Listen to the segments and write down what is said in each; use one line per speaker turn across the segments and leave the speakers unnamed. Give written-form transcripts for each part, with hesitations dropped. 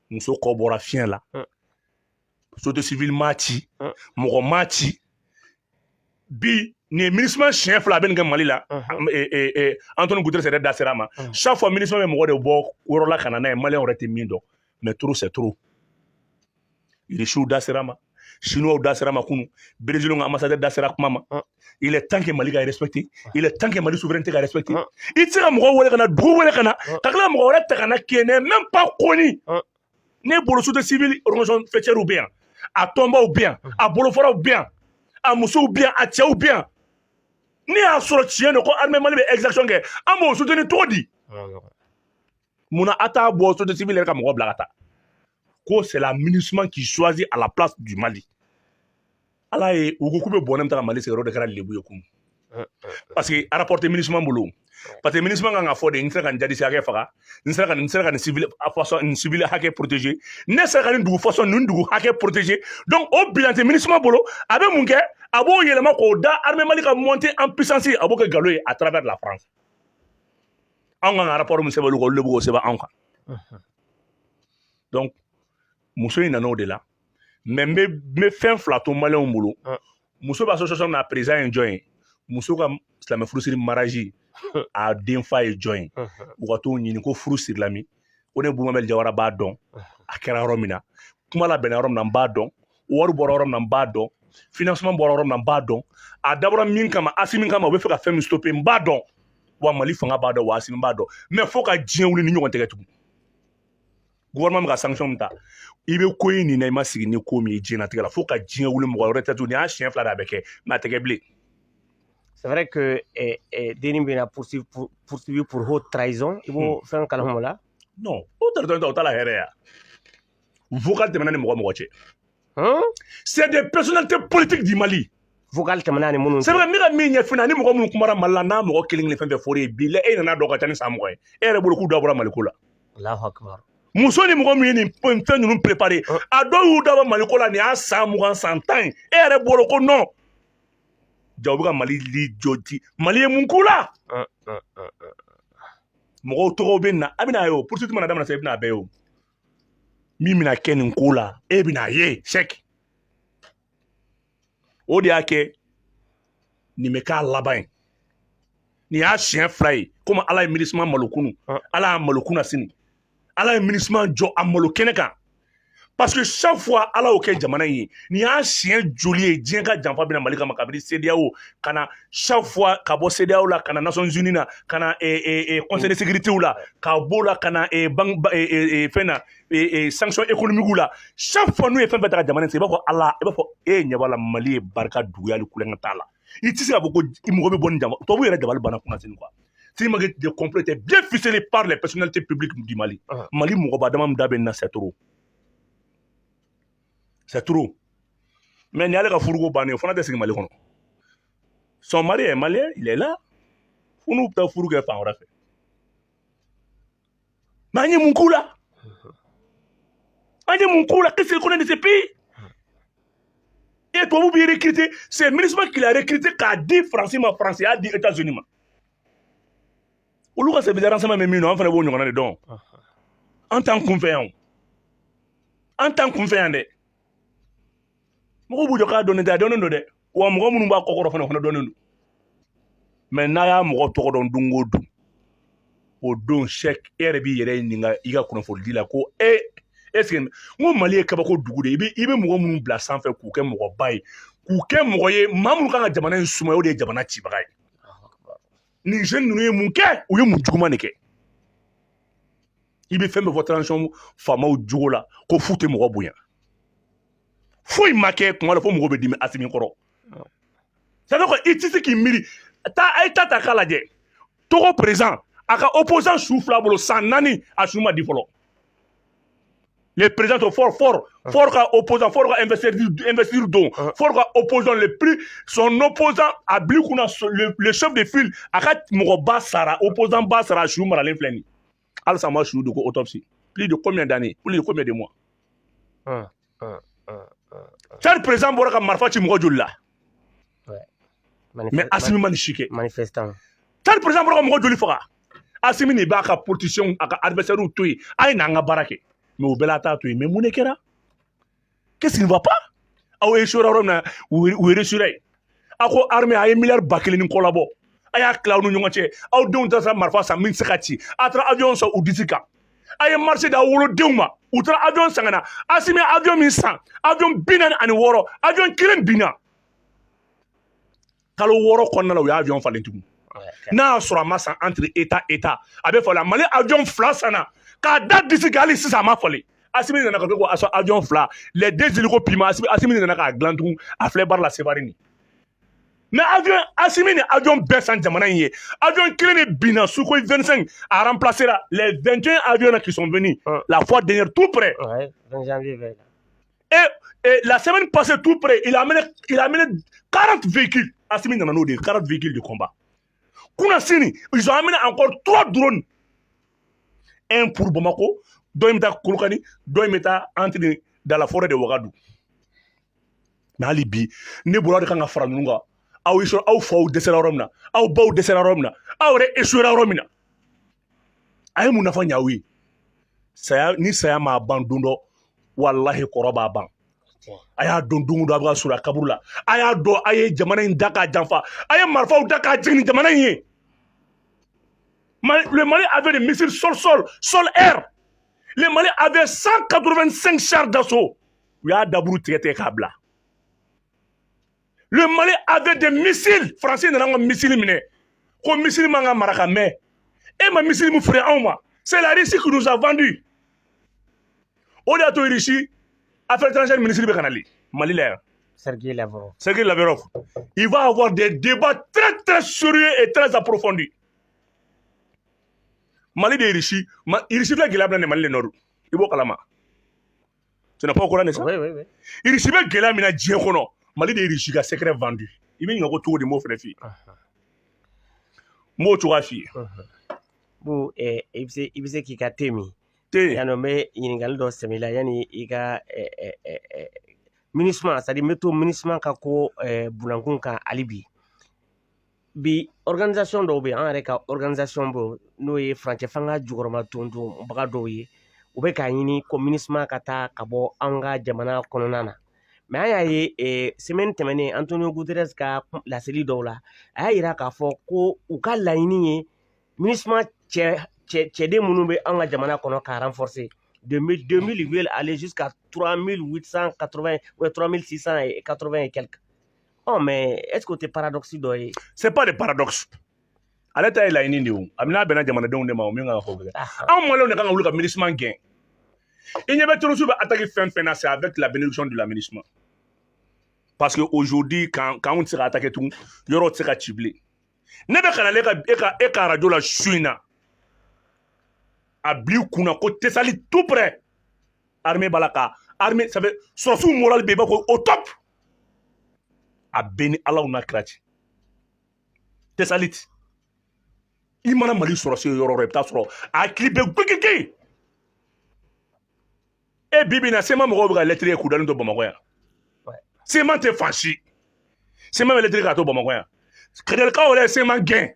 Muso kɔ bɔra fiɲɛ la. Société civile m'a ci, mɔgɔ m'a ci. Bi nin ye MINUSMA siɲɛ fila a bɛ nin kɛ Mali la. Antonio Guterres yɛrɛ da sera a ma. Chaque fois, MINUSMA bɛ mɔgɔ de bɔ yɔrɔ la ka na n'a ye, Maliyɛnw yɛrɛ tɛ min dɔn. Mais trop, c'est trop. Irisiw da sera a ma, Chinois da sera a ma kunu, Brésil ka ambassadeur da sera kuma ma. Il est temps que Mali ka respecter, il est temps que Mali souveraineté ka respecter. I tɛ se ka mɔgɔ wele ka na, dugu wele ka na, ka tila ka mɔgɔ wɛrɛ ta ka na qui n'est même pas connu. Ne bolo, société civile, organisation faîtière bɛ yan, a tɔnbaw bɛ yan, a bolofaraw bɛ yan, a musow bɛ yan, a cɛw bɛ yan. Ne y'a sɔrɔ tiɲɛ don ko armée Mali bɛ exaction kɛ, an b'o soutenir cogo di? Munna a t'a bɔ société civile yɛrɛ ka mɔgɔ bila ka taa ko c'est la MINUSMA qui choisit à la place du Mali? Ala ye u ko k'u bɛ bɔnɛ min ta ka Mali sɛgɛrɛ, o de kɛra lebu ye kunun, parce que rapport tɛ MINUSMA bolo, parce que MINUSMA kan ka fɔ de: n sera ka nin djihadiste hakɛ faga, n sera ka nin civil façon, nin civil hakɛ protéger, ne sera ka nin dugu façon, nin dugu hakɛ protéger. Donc o bilan tɛ MINUSMA bolo. A bɛ mun kɛ? A b'o yɛlɛma k'o da armée Mali ka monter en puissance, a b'o kɛ nkalon ye à travers la France. Anw kan ka rapport min sɛbɛn olu kan, olu de b'o sɛbɛn anw kan. Donc muso in nana o de la. Mais n bɛ fɛn fila to Maliyɛnw bolo. Muso bɛ association na, président ye jɔn ye? Muso ka silamɛ furusiri mariage, a den fa ye jɔn ye? U ka t'o ɲini ko furu sirila min ko ne Bumabel Jawara b'a dɔn. A kɛra yɔrɔ min na, kuma labɛnna yɔrɔ min na, n b'a dɔn. Wari bɔra yɔrɔ min na, n b'a dɔn. Financement bɔra yɔrɔ min na, n b'a dɔn. A dabɔra min kama, Asimi kama, u bɛ fɛ ka fɛn min stopper, n b'a dɔn. Wa Mali fanga b'a dɔn, wa Asimi b'a dɔn. Mais fo ka diɲɛ wuli, ni ɲɔgɔn tɛ kɛ tugun. Gouvernement bɛ ka sanction min ta, i bɛ ko in nin na, i ma sigi ni ko min ye diɲɛlatigɛ la, fo ka diɲɛ wuli, mɔgɔ wɛrɛ tɛ tugun. Nin y'a siɲɛ fila de a bɛ kɛ, mais a tɛ kɛ bilen.
C'est vrai que denni bɛna poursuivi poursuivi pour haute trahison. I b'o fɛn kalama o la?
Non, o trahison o t'a la hɛrɛ ya. Vocal tɛmɛna ni mɔgɔ mɔgɔ cɛ. C'est des personnalités politiques du Mali.
Vocal tɛmɛna ni minnu.
C'est vrai, n bɛ ka min ɲɛf'i ɲɛna, ni mɔgɔ minnu kumara Mali la, n'a mɔgɔ kelen kelen fɛn fɛn fɔr'e ye bi la, e nana dɔn ka ca ni san 20 ye, e yɛrɛ bolo k'u da bɔra Maliko la.
Allahu akbar.
Muso ni mɔgɔ min ye nin fɛn ninnu préparé, a dɔw y'u dabɔ Maliko la, nin y'a san 20, san 10 ye. E yɛrɛ bolo ko non, ja u bɛ ka Mali li jɔ di. Mali ye mun k'u la? Mɔgɔw tɔgɔw bɛ na, a bɛna ye o. Poursuite mana daminɛ sisan, i bɛna a bɛɛ ye o. Min bɛna kɛ nin ko la, e bɛna ye sɛki. O de y'a kɛ nin bɛ k'a laban ye. Nin y'a siɲɛ fila ye. Komi Ala ye MINUSMA malo kunu, Ala y'a malo kunna sini, Ala ye MINUSMA jɔ a malo kɛnɛ kan, parce que chaque fois Ala y'o kɛ jamana in ye. Nin y'a siɲɛ joli ye diɲɛ ka janfa bɛna Mali kama kabini CEDEAO ka na? Chaque fois, ka bɔ CEDEAO la ka na Nations Unies na, ka na Conseil de sécurité la, ka b'o la ka na banque fɛn na, sanction économique la. Chaque fois n'u ye fɛn fɛn ta ka jamana in sigi, i b'a fɔ Ala, i b'a fɔ e ɲɛ b'a la, Mali ye barika duguya, hali kulonkɛ t'a la. I tɛ se k'a fɔ ko i mɔgɔ bɛ bɔ nin jama tubabu yɛrɛ dabali banna kunna sini quoi. Tellement que des complots étaient bien ficelés par les personnalités publiques du Mali. Mali mɔgɔba dama min da bɛ nin na, c'est trop. C'est trop. Mais ni ale ka furuko bannen, o fana tɛ sigi Mali kɔnɔ. Son mari est malien, il est là. Fo n'u bɛ taa furu kɛ fan wɛrɛ fɛ. Mais an ye mun k'u la? An ye mun k'u la? Qu'est-ce qu'il connaît de ce pays? Et tubabu b'i recruter, c'est MINUSMA qui l'a recruté k'a di Faransi ma, Faransi y'a di États-Unis ma. Olu ka service de renseignement bɛ min nɔ, an fana b'o ɲɔgɔnna de dɔn. An t'an kun fɛ yan o. An t'an kun fɛ yan dɛ. Mɔgɔw b'u jɔ k'a dɔnnen tɛ, a dɔnnen don dɛ. Wa mɔgɔ minnu b'a kɔkɔrɔ fana, o fana dɔnnen don. Mais n'a y'a mɔgɔ tɔgɔ dɔn don o don, o don sɛk, e yɛrɛ b'i yɛrɛ ɲininka i ka kunnafonidi la ko e est ce que n ko Mali ye kabako dugu de ye. I bɛ mɔgɔ minnu bila sanfɛ k'u kɛ mɔgɔba ye, k'u kɛ mɔgɔ ye, maa minnu kan ka jamana in sumaya, o de ye jamana cibaga ye. Nin jeune ninnu ye mun kɛ? U ye mun juguman de kɛ? I bɛ fɛn bɛɛ fɔ transition faamaw jogo la ko fu tɛ mɔgɔ bonya, foyi ma kɛ kuma la fo mɔgɔ bɛ dimi Asimi kɔrɔ. C'est à dire que i tɛ se k'i miiri taa a ye ta ta k'a lajɛ. Togo président, a ka opposant su fila bolo san 4, a su ma di fɔlɔ. Les présidents sont fort fort fort ka opposant, fort ka investir don, fort ka opposant le plus, son opposant a bila kunna, le chef de file, a ka mɔgɔba sara, opposant ba sara, a su maralen filɛ nin ye halisa, ma su di ko autopsie. Plus de combien d'années? Plus de combien de mois? Tchad président bɔra ka marifa ci mɔgɔ joli la? Mais Asimi ma nin si kɛ.
Manifestant.
Tchad président bɔra ka mɔgɔ joli faga? Assimi nin b'a ka politiciens, a ka adversaires to yen, a ye n'an ka baara kɛ. Mais o bɛɛ la, a t'a to yen. Mais mun de kɛra? Qu'est-ce qui ne va pas? Aw échoué yɔrɔ min na, u réussir yen. A ko armée, a ye miliyari 1000 ni kɔ labɔ, a y'a tila aw ni ɲɔgɔn cɛ. Aw denw taara marifa san min tɛ se ka ci, a taara avion san u disi kan. A ye marché d'aw wolodenw ma, u taara avion san ka na. Assimi avion min san, avion 46, avion kelen binna kalo 6 kɔnɔna la, u y'a avion falen tugun. N'a y'a sɔrɔ a ma san entre état état, a bɛ falen. Mali avion fila sanna k'a da disi kan, hali sisan a ma falen. Assimi nana ka to ko avion fila, les deux hélicos Puma, Assimi nana k'a dilan tugun, a filɛ baara la Sevare nin. Mais avion, Assimi ni avion bɛɛ san jamana in ye, avion kelen de binna, Sukhoi 25, a remplacé la les 21 avions qui sont venus la fois dernière tout près.
Ouais, 20 janvier.
Et la semaine passée tout près, il a amené 40 véhicules. Assimi nana n'o de ye, 40 véhicules de combat. Kunasini, ils ont amené encore trois drones, un pour Bamako, dɔ in bɛ taa Kolokani, dɔ in bɛ taa entre dans la forêt de Ouagadougou. Mais hali bi, ne bolo, aw de kan ka fara ninnu kan. Aw ye sɔrɔ aw faw dɛsɛra yɔrɔ min na, aw baw dɛsɛra yɔrɔ min na, aw yɛrɛ échoué yɔrɔ min na, a ye mun nafa ɲɛ aw ye? Saya ni saya m'a ban don dɔ, walahi kɔrɔ b'a ban. A y'a dɔn don o don a bɛ ka sɔrɔ a kaburu la. A y'a dɔn a ye jamana in da k'a janfa, a ye marifaw da k'a jigin ni jamana in ye. Le Mali avait des missiles sol-sol, sol-air. Le Mali avait 185 chars d'assaut. U y'a daburu tigɛ tigɛ k'a bila. Le Mali avait des missiles. Français nana an ka missile minɛ. Ko missile man ka mara ka mɛn. E ma missile min feere anw ma. C'est la Russie qui nous a vendu. O de y'a to Russie affaires étrangères ministre bɛ ka nali Mali la yan.
Sergei Lavrov.
Sergei Lavrov. Il va avoir des débats très très sérieux et très approfondis. Mali de Russie, Russie filɛ gɛlɛya min na Mali le nɔ don. I b'o kalama. Tu n'as pas au courant de ça?
Oui.
Russie bɛ gɛlɛya min na diɲɛ kɔnɔ, Mali de ye Russie ka secret vendu. I bɛ ɲininka ko cogo di? N b'o fɛnɛ f'i ye. N b'o cogoya f'i ye.
Bon, i bɛ se k'i ka te min.
Te.
Yan nɔ, n bɛ ɲininkali dɔ sɛmɛ i la yanni i ka MINUSMA, c'est à dire n bɛ to MINUSMA ka ko bunankun kan hali bi. Bi organisation dɔw bɛ yen, an yɛrɛ ka organisation bɛ yen, n'o ye furancɛ fanga jukɔrɔma tontonbaga dɔw ye, u bɛ k'a ɲini ko MINUSMA ka taa ka bɔ an ka jamana kɔnɔna na. Mais an y'a ye semaine tɛmɛnen, Antonio Guterres ka laseli dɔw la, a y'a yira k'a fɔ ko u ka laɲini ye MINUSMA cɛ cɛden minnu bɛ an ka jamana kɔnɔ k'a renforcer. De 2000, ils veulent aller jusqu'à 3880 ou 3680 et quelques. Oh, mais est-ce que o tɛ paradoxe dɔ ye?
C'est pas des paradoxes. Ale ta ye laɲini de ye o. A bɛ n'a bɛnna jamanadenw de ma, o min kan ka fɔ o bɛ kɛ. Anw maliyɛnw de kan ka wuli ka MINUSMA gɛn. I ɲɛ bɛ terrorisme bɛ attaquer fɛn fɛn na, c'est avec la bénédiction de la MINUSMA. Parce que aujourd'hui, quand anw tɛ se ka attaquer tugun, yɔrɔ tɛ se ka ci bilen. Ne bɛ ka na e ka radio la su in na. A bil'i kunna ko Tessali tout près. Armée b'a la ka armée, ça fait sɔrɔsiw moral bɛ yen, i b'a fɔ ko au top. A bɛɛ ni Alaw n'a kira cɛ. Tessalit. I mana Mali sɔrɔsi ye yɔrɔ o yɔrɔ, i bɛ taa sɔrɔ a hakili bɛ gbegege. E bi bi in na, CMA mɔgɔw bɛ ka lettre ye k'u dalen to Bamakɔ yan. CMA tɛ fan si. CMA bɛ lettre k'a to Bamakɔ yan. Kidalikaw yɛrɛ ye CMA gɛn.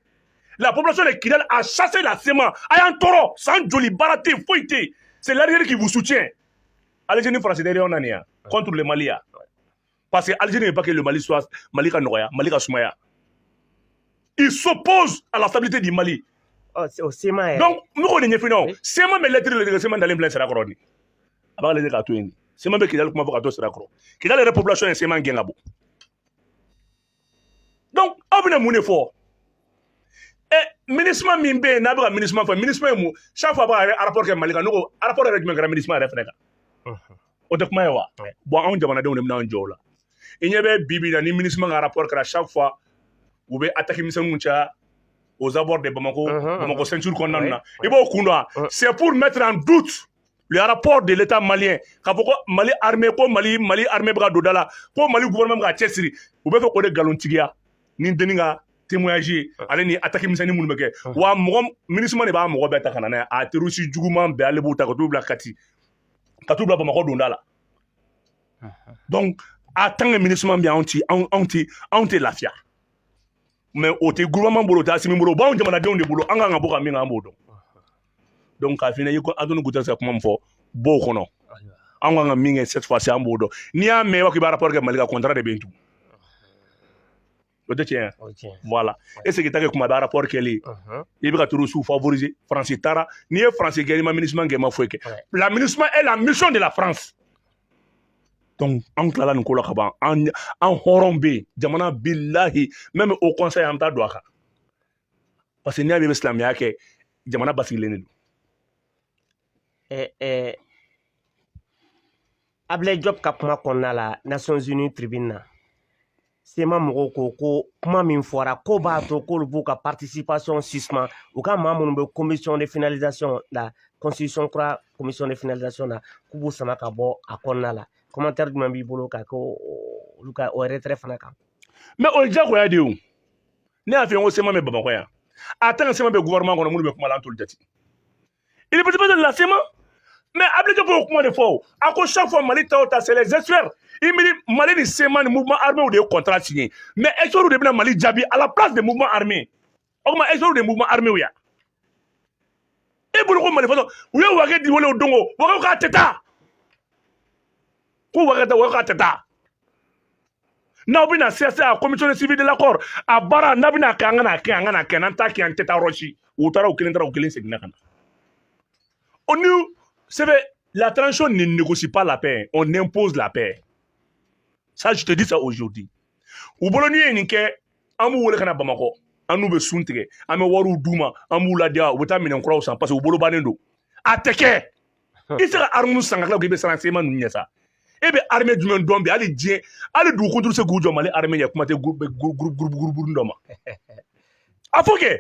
La population de Kidal a chassé la CMA. A y'an tɔɔrɔ san joli, baara tɛ yen, foyi tɛ yen. C'est l'Algérie qui vous soutient. Algérie ni France tɛ na nin yan contre le Mali yan. Parce que Algérie ne veut pas que le Mali soit Mali ka nɔgɔya, Mali ka sumaya. Il s'oppose à la stabilité du Mali.
Oh, o CMA yɛrɛ.
Donc, n bɛ k'o de ɲɛf'i ɲɛna o. CMA bɛ lettre de CMA dalen filɛ sira kɔrɔ de. A b'a lajɛ k'a to yen de. CMA bɛ Kidali kuma fɔ k'a to sira kɔrɔ. Kidali yɛrɛ population ye CMA gɛn ka bɔ. Donc, aw bɛna mun de fɔ? Ɛ, MINUSMA min bɛ yen n'a bɛ ka MINUSMA fɔ, MINUSMA ye mun? Chaque fois a b'a rapport kɛ Mali kan, ne ko rapport yɛrɛ jumɛn kɛra MINUSMA yɛrɛ fɛnɛ kan? O tɛ kuma ye wa? Bon, anw jamanadenw de bɛna an jɔ o la. I ɲɛ bɛ bi bi in na, ni MINUSMA ka rapport kɛra, chaque fois u bɛ attaque misɛnninw caya aux abords de Bamako, Bamako ceinture kɔnɔna na. I b'o kun dɔn wa? C'est pour mettre en doute le rapport de l'État malien, k'a fɔ ko Mali armée, ko Mali armée bɛ ka don da la, ko Mali gouvernement bɛ ka cɛsiri. U bɛ fɛ k'o de nkalontigiya ni denni ka témoignage ye, ale ni attaque misɛnnin minnu bɛ kɛ. Wa mɔgɔ MINUSMA de b'a mɔgɔ bɛɛ ta ka na n'a ye, a terroriste juguman bɛɛ, ale b'u ta ka t'u bila Kati, ka t'u bila Bamakɔ donda la. Donc, a tant que MINUSMA bɛ, anw ti anw anw ti anw tɛ lafiya. Mais o tɛ gouvernement bolo, o tɛ Asimi bolo, o b'anw jamanadenw de bolo. An kan ka bɔ ka min kɛ, an b'o dɔn. Donc k'a f'i ɲɛna, i ko Antonio Guterres ka kuma min fɔ, bɔ o kɔnɔ. An kan ka min kɛ cette fois-ci, an b'o dɔn. N'i y'a mɛn i b'a fɔ k'i b'a rapport kɛ Mali ka contrat de bɛ yen tugun, o tɛ tiɲɛ ye? Voilà, e segin ta kɛ kuma bɛ rapport kɛli, i bɛ ka terroristes favoriser. Faransi taara, n'i ye Faransi gɛn, i ma MINUSMA gɛn, ma foyi kɛ. La MINUSMA est la mission de la France. Donc an tilala nin ko la ka ban. An hɔrɔn bɛ yen, jamana bilahi, même au conseil, an bɛ taa don a kan, parce que n'i y'a mɛn i bɛ silamɛya kɛ, jamana basigilen de don.
Ablaye Diop ka kuma kɔnɔna la, Nations Unies tribune na, CMA mɔgɔw ko ko kuma min fɔra ko b'a to k'olu b'u ka participation suspend, u ka maa minnu bɛ commission de finalisation la, constitution kura commission de finalisation na, k'u b'u sama ka bɔ a kɔnɔna la. Commentaire jumɛn b'i bolo ka kɛ olu ka o retrait fana kan?
Mais o ye diyagoya de ye o. Ne y'a f'i ye ko CMA bɛ Bamakɔ yan, a tant que CMA bɛ gouvernement kɔnɔ, minnu bɛ kuma la, an t'olu jate. Il est petit de la CMA, mais Ablaye Diop y'o kuma de fɔ o. A ko chaque fois Mali ta o ta, c'est les experts. I miiri Mali ni CMA ni mouvement armé de ye contrat signé, mais experts de bɛna Mali jaabi à la place des mouvements armés. O tuma experts de mouvement armé ya e bolo ko Mali fɔlɔ u ye Wage di wele o don o Wage k'a tɛ taa, ko Wage tɛ, Wage k'a tɛ taa. N'aw bɛna CSA, commission de suivi de l'accord, a baara n'a bɛna kɛ, an ka n'a kɛ, an ka n'a kɛ, n'an t'a kɛ, an tɛ taa yɔrɔ si. U taara, u kelen taara, u kelen seginna ka na. O ni c'est vrai, la transition ne négocie pas la paix, on impose la paix. Ça, je te dis ça aujourd'hui. U bolo n'i ye nin kɛ, an b'u wele ka na Bamakɔ, an n'u bɛ sun tigɛ, an bɛ wariw d'u ma, an b'u ladiya, u bɛ taa minɛn kuraw san, parce que u bolo bannen don. A tɛ kɛ. I tɛ se ka arme san ka tila k'i bɛ siran CMA ninnu ɲɛ sa. E bɛ armée jumɛn dɔn bi? Hali diɲɛ, hali dugukolo tɛ se k'u jɔ Mali armée ɲɛ, kuma tɛ groupe groupe groupe dɔ ma. A fɔ kɛ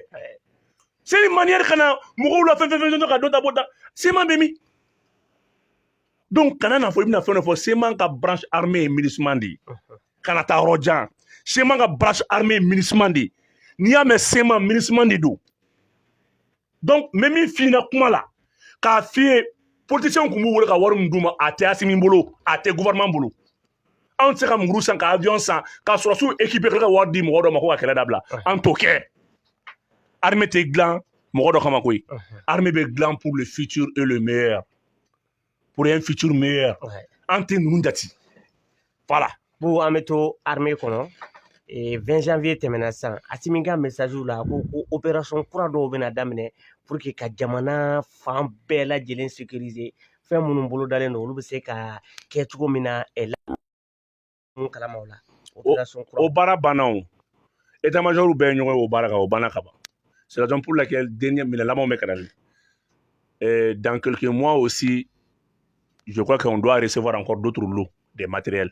c'est une manière ka na mɔgɔw la fɛn fɛn fɛn ka dɔ ta bɔ da. CMA bɛ min? Donc kana n'a fɔ i bɛna fɛn dɔ fɔ. CMA ka branche armée ye MINUSMA de ye. Kana taa yɔrɔ jan, CMA ka branche armée ye MINUSMA de ye. N'i y'a mɛn CMA, MINUSMA de don. Donc n bɛ min f'i ɲɛna kuma la k'a f'i ye, politiciens kun b'u wele ka wari min d'u ma, a tɛ Asimi bolo, a tɛ gouvernement bolo. Anw tɛ se ka muru san, ka avion san, ka sɔrɔsiw équiper, ka wari di mɔgɔ dɔ ma ko ka kɛlɛ dabila. An t'o kɛ. Armée tɛ dilan mɔgɔ dɔ kama koyi. Armée bɛ dilan pour le futur et le meilleur, pour un futur meilleur. An tɛ ninnu jate, voilà.
Bu, an bɛ to armée kɔnɔ. 20 janvier tɛmɛna sisan, Asimi ka message la, a ko ko opération kura dɔw bɛna daminɛ pour que ka jamana fan bɛɛ lajɛlen sécuriser. Fɛn minnu bolodalen don, olu bɛ se ka kɛ cogo min na, mun kalama o la, opération kura.
O baara banna o. État major bɛɛ ye ɲɔgɔn ye o baara kan, o banna ka ban. C'est la raison pour laquelle dernier minɛn labanw bɛ ka na. Dans quelques mois aussi, je crois qu'on doit recevoir encore d'autres lots des matériels.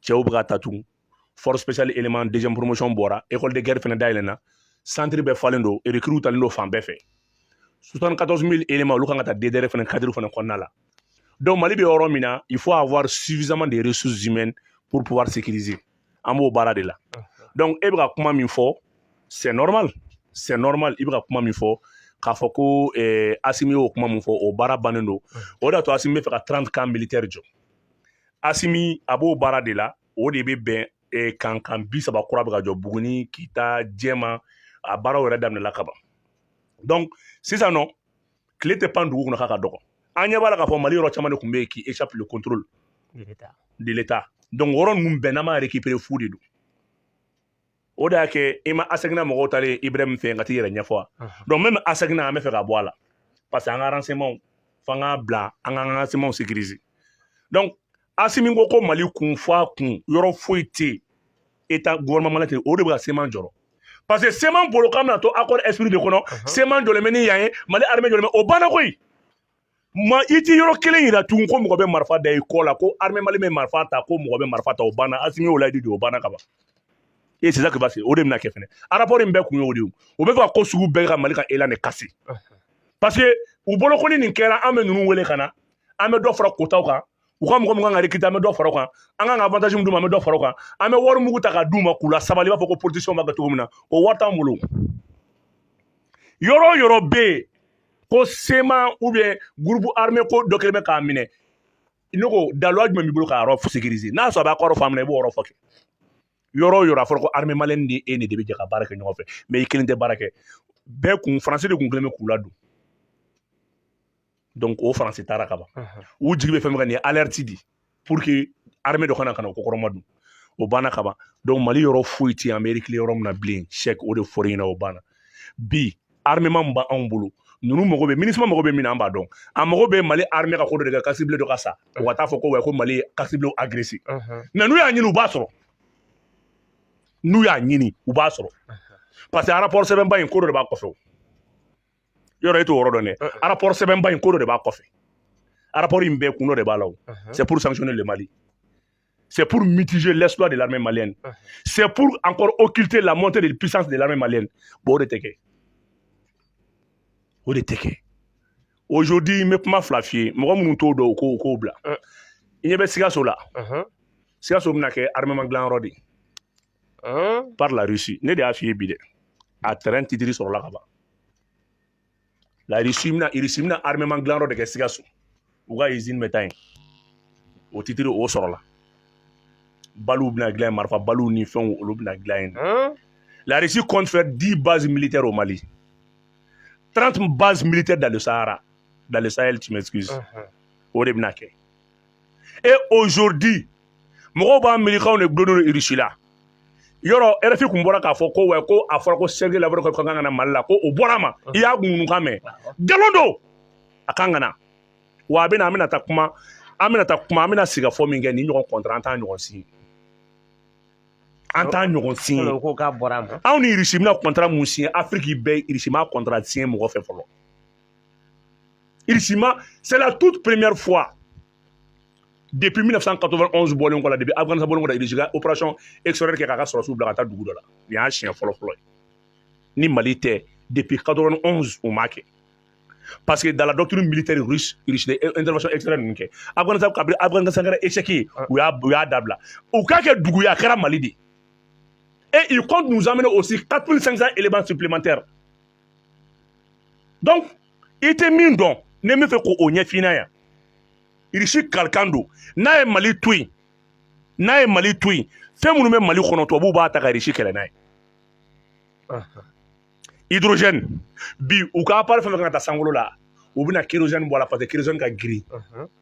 Cɛw bɛ ka ta tugun. Force spéciale élément deuxième promotion bɔra, école de guerre fɛnɛ dayɛlɛnna, centre bɛɛ falen don, recrues talen don fan bɛɛ fɛ. 74 000 éléments, olu kan ka taa DDR fɛnɛ cadre fɛnɛ kɔnɔna la. Donc Mali bɛ yɔrɔ min na, il faut avoir suffisamment de ressources humaines pour pouvoir sécuriser. An b'o baara de la. Donc e bɛ ka kuma min fɔ, c'est normal, c'est normal. I bɛ ka kuma min fɔ k'a fɔ ko Asimi y'o kuma min fɔ, o baara bannen don. O de y'a to Asimi bɛ fɛ ka 30 camps militaires jɔ. Asimi a b'o baara de la. O de bɛ bɛn camp 30 kura bɛ ka jɔ Buguni, Kita, Jɛma. A baaraw yɛrɛ daminɛla ka ban. Donc sisan nɔ, tile tɛ pan dugu kɔnɔ k'a ka dɔgɔ. An ɲɛ b'a la k'a fɔ Mali yɔrɔ caman de tun bɛ yen qui échappe le contrôle de l'État. Donc yɔrɔ ninnu bɛɛ, n'an m'a récupérer, fu de don. O de y'a kɛ i ma ASECNA mɔgɔw talen Ibrahim fɛ yen ka t'i yɛrɛ ɲɛfɔ wa. Donc même ASECNA, an bɛ fɛ ka bɔ a la, parce que an ka renseignement, f'an k'a bila, an k'an ka renseignement sécuriser. Donc Asimi ko ko Mali kun fɔ a kun yɔrɔ foyi tɛ yen, état gouvernement tɛ. O de bɛ ka CMA jɔrɔ, parce que CMA bolo k'an bɛna to accord esprit de kɔnɔ. CMA jɔlen bɛ ni yan ye, Mali armée jɔlen bɛ, o banna koyi. Ma i ti yɔrɔ kelen yira tugun ko mɔgɔ bɛ marifa da i kɔ la, ko armée Mali bɛ marifa ta, ko mɔgɔ bɛ marifa ta. O banna. Asimi y'o layidu di, o banna ka ban. Et c'est ça qui va se, o de bɛna kɛ fɛnɛ. Rapport in bɛɛ kun y'o de ye. O bɛ fɛ ka ko sugu bɛɛ ka Mali ka élan de casser, parce que u bolo ko ni nin kɛra, an bɛ ninnu wele ka na, an bɛ dɔ fara kotaw kan, u ka mɔgɔ min kan ka recruter, an bɛ dɔ fara o kan, an kan ka avantage min d'u ma, an bɛ dɔ fara o kan, an bɛ wari mugu ta ka d'u ma k'u la sabali. I b'a fɔ ko politiciens b'a kɛ cogo min na, o wari t'an bolo. Yɔrɔ o yɔrɔ bɛ yen ko CMA ou bien groupe armé ko dɔ kelen bɛ k'a minɛ, ne ko daluya jumɛn b'i bolo k'a yɔrɔ sécuriser? N'a sɔrɔ a b'a kɔrɔ faamu na, i b'o yɔrɔ fɔ kɛ. Yɔrɔ o yɔrɔ a fɔra ko armée malienne ni e ni de bɛ jɛ ka baara kɛ ɲɔgɔn fɛ, mais i kelen tɛ baara kɛ. Bɛɛ kun Faransi de kun kelen bɛ k'u ladon. Donc o Faransi taara ka ban. U jigi bɛ fɛn min kan, nin ye alerte di pour que armée dɔ kana ka na o kɔkɔrɔma don. O banna ka ban. Donc Mali yɔrɔ foyi tɛ yen an bɛ reculer yɔrɔ min na bilen. Cheick, o de fɔra ɲɛna, o banna. Bi armement min b'anw bolo, ninnu mago bɛ, MINUSMA mago bɛ min na, an b'a dɔn. A mago bɛ Mali armée ka ko dɔ de kɛ, casque bleu dɔ ka sa, u ka taa fɔ ko ouais, ko Mali ye casque bleu agressé. Mais n'u y'a ɲini, u b'a sɔrɔ. N'u y'a ɲini, u b'a sɔrɔ, parce que rapport sɛbɛnba in, ko dɔ de b'a kɔfɛ. O yɔrɔ e t'o yɔrɔ dɔn dɛ. Rapport sɛbɛnba in, ko dɔ de b'a kɔfɛ. Rapport in bɛɛ, kun dɔ de b'a la. O c'est pour sanctionner le Mali, c'est pour mitiger l'exploit de l'armée malienne, c'est pour encore occulter la montée de puissance de l'armée malienne. Bon, o de tɛ kɛ, o de tɛ kɛ. Aujourd'hui, n bɛ kuma fila f'i ye. Mɔgɔ minnu t'o dɔn, u k'o bila. I ɲɛ bɛ Sikaso la. Sikaso bɛna kɛ armement dilanyɔrɔ de ye par la Russie. Ne de y'a f'i ye bi dɛ. A terrain titre sɔrɔla ka ban. La Russie bɛna, Russie bɛna armement dilanyɔrɔ de kɛ Sikaso. U ka usine bɛ taa yen. O titre o sɔrɔla. Baliw bɛna dilan yen, marifa baliw ni fɛnw, olu bɛna dilan yen. La Russie compte faire 10 bases militaires au Mali, 30 bases militaires dans le Sahara, dans le Sahel, tu m'excuses. O de bɛna kɛ. Et aujourd'hui, mɔgɔw b'a miiri k'anw de gulonnen don Russie la. Yɔrɔ RFI kun bɔra k'a fɔ ko ouais, ko a fɔra ko Sergei Lavrov ka kan ka na Mali la, ko o bɔra a ma. I y'a ŋunukan mɛn, nkalon don. A kan ka na wa, a bɛna. An bɛna taa kuma, an bɛna taa kuma, an bɛna sigi ka fɔ min kɛ, nin ɲɔgɔn contrat, an t'a ɲɔgɔn signé, an t'a ɲɔgɔn signé.
O ko k'a bɔra a ma.
Anw ni Russie bɛna contrat mun signé, Afrique bɛɛ, Russie ma contrat signé mɔgɔ fɛ fɔlɔ. Russie ma, c'est la toute première fois depuis 1991 bɔlen kɔ la, depuis Afghanistan bɔlen kɔ la, Russie ka opération extérieure kɛ k'a ka sɔrɔsiw bila ka taa dugu dɔ la. Nin y'a siɲɛ fɔlɔ fɔlɔ ye. Ni Mali tɛ, depuis 91 o m'a kɛ, parce que dans la doctrine militaire russe, Russie de intervention extérieure ninnu kɛ Afghanistan, kabini Afghanistan kɛra échec ye, u y'a dabila. U k'a kɛ dugu ye, a kɛra Mali de. Et il compte nous amener aussi 4500 éléments supplémentaires. Donc i tɛ min dɔn, ne bɛ fɛ k'o ɲɛf'i ɲɛna yan. Russie kalikan don. N'a ye Mali to yen, n'a ye Mali to yen, fɛn minnu bɛ Mali kɔnɔ, tubabuw b'a ta ka Russie kɛlɛ n'a ye. Hydrogène bi, u ka appareil fɛn fɛn kan ka taa sankolo la, u bɛna kérosène bɔ a la, parce que kérosène ka girin,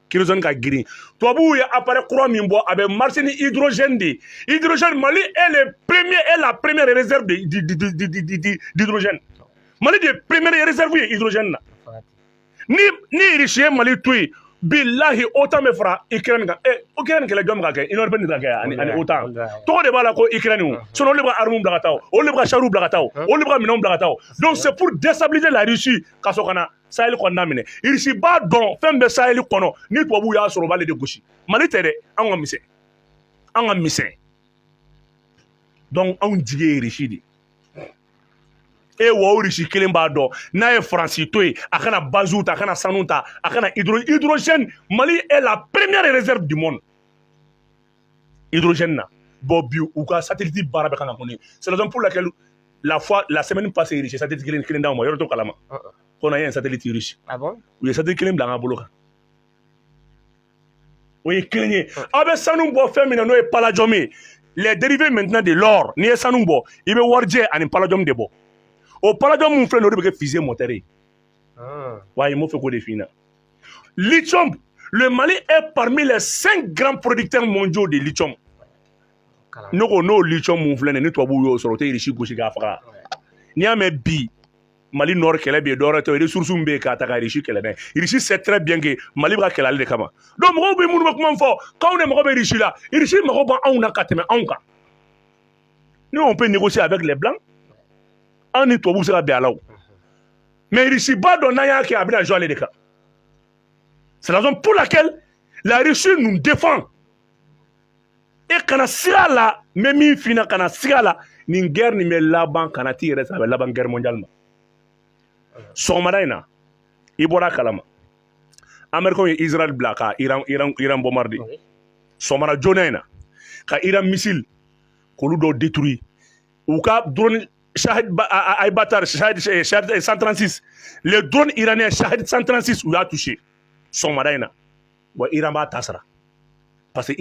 kérosène ka girin. Tubabuw ye appareil kura min bɔ, a bɛ marcher ni hydrogène de ye. Hydrogène, Mali est le premier est la première réserve d'hydrogène. Mali de ye première réserve ye hydrogène na. Ni Russie ye Mali to yen, bilahi, OTAN bɛ fara Ukraine kan. Ɛ, Ukraine kɛlɛ jɔn bɛ ka kɛ? Union européenne de ka kɛ ani OTAN. Tɔgɔ de b'a la ko Ukraine o, sinon olu de bɛ ka armes bila ka taa o, olu de bɛ ka chars bila ka taa o, olu de bɛ ka minɛnw bila ka taa o. Donc c'est pour déstabiliser la Russie ka sɔrɔ ka na Sahel kɔnɔna minɛ. Russie b'a dɔn fɛn bɛ Sahel kɔnɔ, ni tubabuw y'a sɔrɔ, u b'ale de gosi. Mali tɛ dɛ, anw ka misɛn, an ka misɛn. Donc anw jigi ye Russie de e wa. O Russie kelen b'a dɔn, n'a ye Faransi to yen, a kana baziw ta, a kana sanu ta, a kana hydrogène. Mali est la première réserve du monde hydrogène na. Bon, bi u ka satellite baara bɛ kan ka kɔni. C'est la raison pour laquelle la fois, la semaine passée, Russie satellite kelen kelen d'anw ma. Yɔrɔ t'o kalama ko na ye satellite russe.
Ah bon?
U ye satellite kelen bila an ka bolo kan. O ye kelen ye. Aw bɛ sanu bɔ fɛn min na, n'o ye palladium ye, les dérivés maintenant de l'or. N'i ye sanu bɔ, i bɛ warijɛ ani palladium de bɔ. O palladium mun filɛ nin ye, o de bɛ kɛ fusée moteur ye. Wa n m'o fɛ k'o de f'i ɲɛna. Lithium, le Mali est parmi les cinq grands producteurs mondiaux de lithium. Ne ko n'o lithium mun filɛ nin ye, ni tubabuw y'o sɔrɔ, o tɛ Russie gosi k'a faga. N'i y'a mɛn bi Mali nord kɛlɛ bɛ yen, dɔwɛrɛ tɛ, ressources min bɛ yen k'a ta ka Russie kɛlɛ n'a ye. Russie sait très bien que Mali bɛ ka kɛlɛ ale de kama. Donc mɔgɔw bɛ minnu bɛ kuma fɔ k'anw de mago bɛ Russie la, Russie mago b'anw na ka tɛmɛ anw kan. Nous, on peut négocier avec les blancs, an ni tubabuw bɛ se ka bɛn a la o, mais Russie b'a dɔn n'an y'a kɛ, a bɛna jouer ale de kan. C'est la raison pour laquelle la Russie nous défend. E kana siga a la, n bɛ min f'i ɲɛna, kana siga a la, nin guerre nin bɛ laban, kana t'i yɛrɛ sɔrɔ, a bɛ laban guerre mondiale ma. Sɔgɔmada in na, i bɔra a kalama, Américains ye Israël bila ka Iran bombarder. Sɔgɔmada joona in na, ka Iran missile k'olu dɔw détruire, u ka drone Shahid Aybatar Shahid 136, les drones iraniens Shahid 136, u y'a touché sɔgɔmada in na. Wa Iran b'a ta sara parce que